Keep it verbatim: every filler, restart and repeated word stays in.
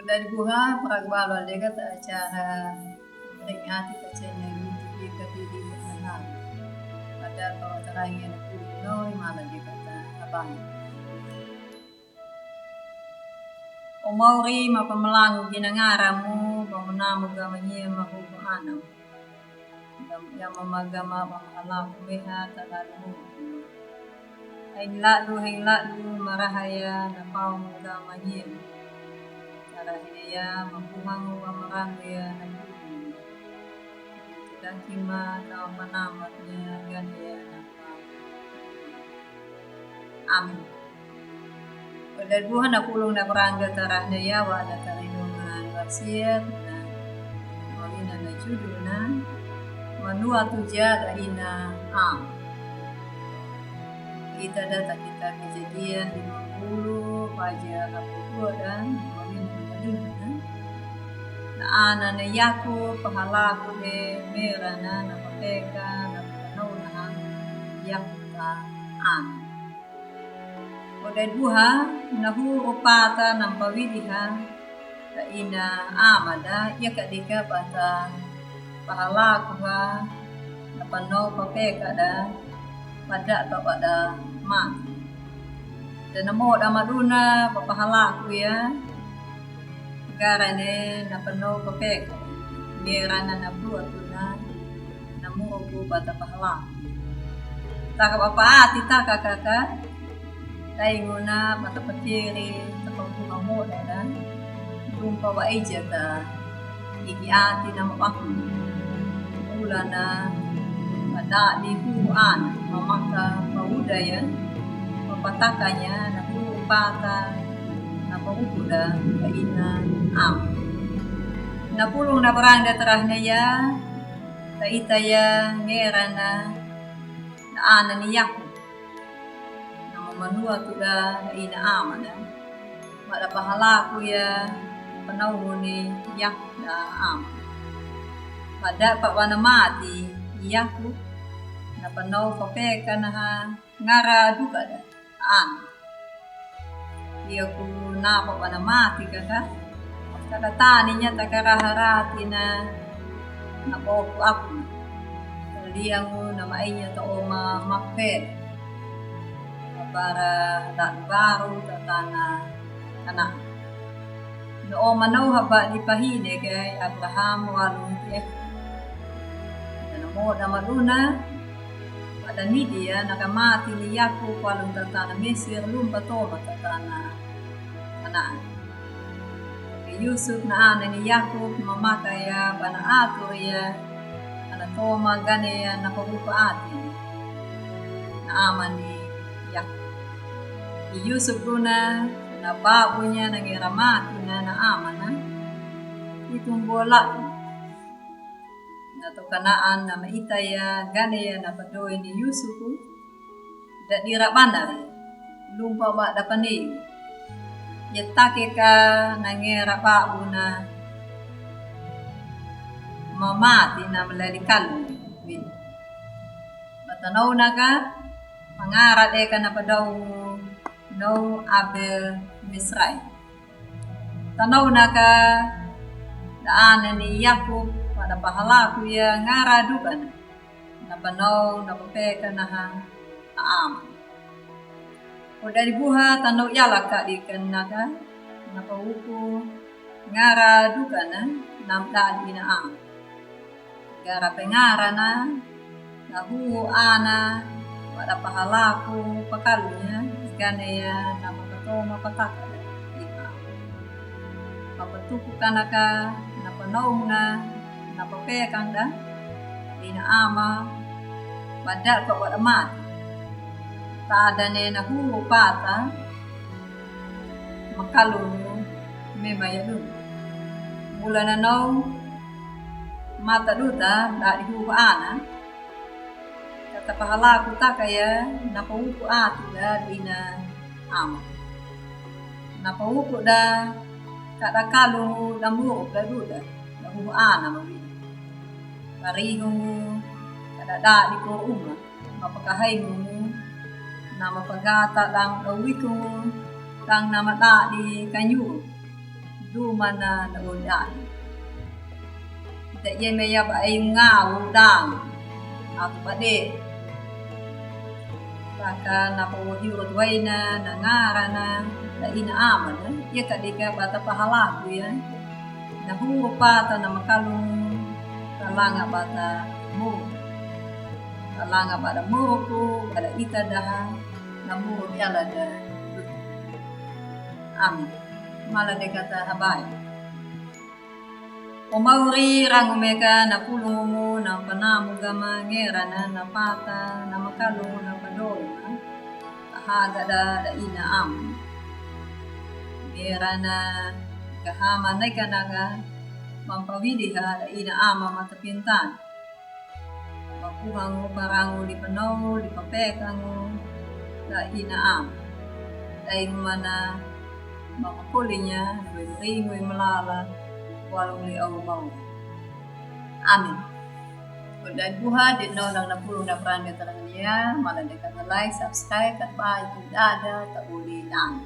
Dadi buha, para gabalo, dega ta acara ring ati ka channel YouTube i ka bidi na. Pada para tarangi na kuli no i mala dega ta abang. O Mauri, mapamalangu ginangaramu, pamunamu ga manyia mahuku anam. Gam-, gama magama pamahalaku meha talalu mu. Haing ladu, haing ladu, marahaya na pau ga manyia. Tarahaya mabuhangu pamarangu ya na kuku. Dakima na panambat nya gane ya na pau. Amin. Pada buha na pulung na barangga tarahna ya wa na tarinung na wasiat na mawina na judulna Manuatu ja da ina am. Ita da ta kitab Kejadian lima puluh paja hapulu dua da mawina na judulna. Na ana na Yakub pahalaku he merana na papeka na panau na Yakub ta ana. Ode buha na huru pata na mpawidiha ta ina ama da, ya kadika bata pahalaku ha na panau papeka da, pada ta bada mati. Da na moda maduna pa pahalaku ya, garane na panau papeka. Merana na buat tuna na muruku bata pahalaku. Taka papa ati taka kaka. Tainguna bata pakeri taka buha moda da. Tumpa wa ija ta igi ati na mapaku. Ulana madadi hu an mamaka pauda ya. Mapatakanya na hu pata na pauku da ka ina am. Na pulung na barangga tarahna ya, ta ita ya ngerana na ana ni Yakub. Na mamanuatu da na ina ama da. Mada pahalaku ya, panaungu ni Yakub da ama. Pada pa wana mati Yakub, na panau papeka na ha ngara duka da ana. Iya ku napa wana mati kaka. Kada tani nya ta karaha rati na na boku aku. Liangu na mainya ta oma Makpel. Bara da baru ta tana Kanaan. Na oma nau haba di pahine ke Abraham walu ni ke. Na moda maduna. Pada ni dia na ka mati ni Yakub walu ta tana Mesir lumpa toma ta tana Kanaan. Yusuf na ana ni Yakub mamaka ya bana atur ya ana toma gane ya na pabuka ati na ama ni Yakub. Yusuf duna na babunya na ngera mati na na ama na. Itumbola na to Kanaan na maita ya gane ya na padoi ni Yusuf. Da dira bana re lumpa ba da panei. Ya take ka na ngera babu na mamati na malali kalu. Ba tanau na ka mangara de ka na padau nau Abel Misrai. Tanau na ka da ana ni Yakub pada pahalaku ya ngara duka na. Na panau na papeka na ha na ama. Oda di buha tanau yalaka di ken na ka na pauku ngara duka na na mdadi na ama. Gara pengara na na huhu ana pada pahalaku pakalunya gane ya na papatoma pataka da ipa. Papatuku kana ka na panaung na na papeka da ina ama pada ka wada mati. Tadane na huhu pata makalunu mema ya dunu. Mula na nau mata duta da di huhu ana. Kata pahalaku taka ya na pauku ati da ina ama. Na pauku da kada kalungu da muru da duda da huhu ana mawi. Parihungu kada dadi ko uma. Mapakahaingu na mapagata dang dawikungu dang na madadi kanyuru. Umana na odi. Ita yeme ya ba ai nga udang. Atu pade. Baka na pawohi ro tuwaina na ngarana na ina amana. Iya kadika bata pahalaku ya. Na huru pata na makalung. Kalanga bata mu. Kalanga bata muruku bata ita daha. Na muru yala da. Amin. Mala de kata habai. O mauri rangu meka na pulungumu na panamu gama ngerana na pata na makalungu na padolima. Kahaga da da ina ama. Ngerana kahama neka naga mampawidiha da ina ama matapintan. Makuhangu parangu di panau di papekangu da ina ama. Dai mana mamakolinya we ringu we malala. Walung li au mau. Amin. Kudai buha di nau nang na pulung na prande tarania mala de kata like subscribe kata ba itu dada ta uli nang.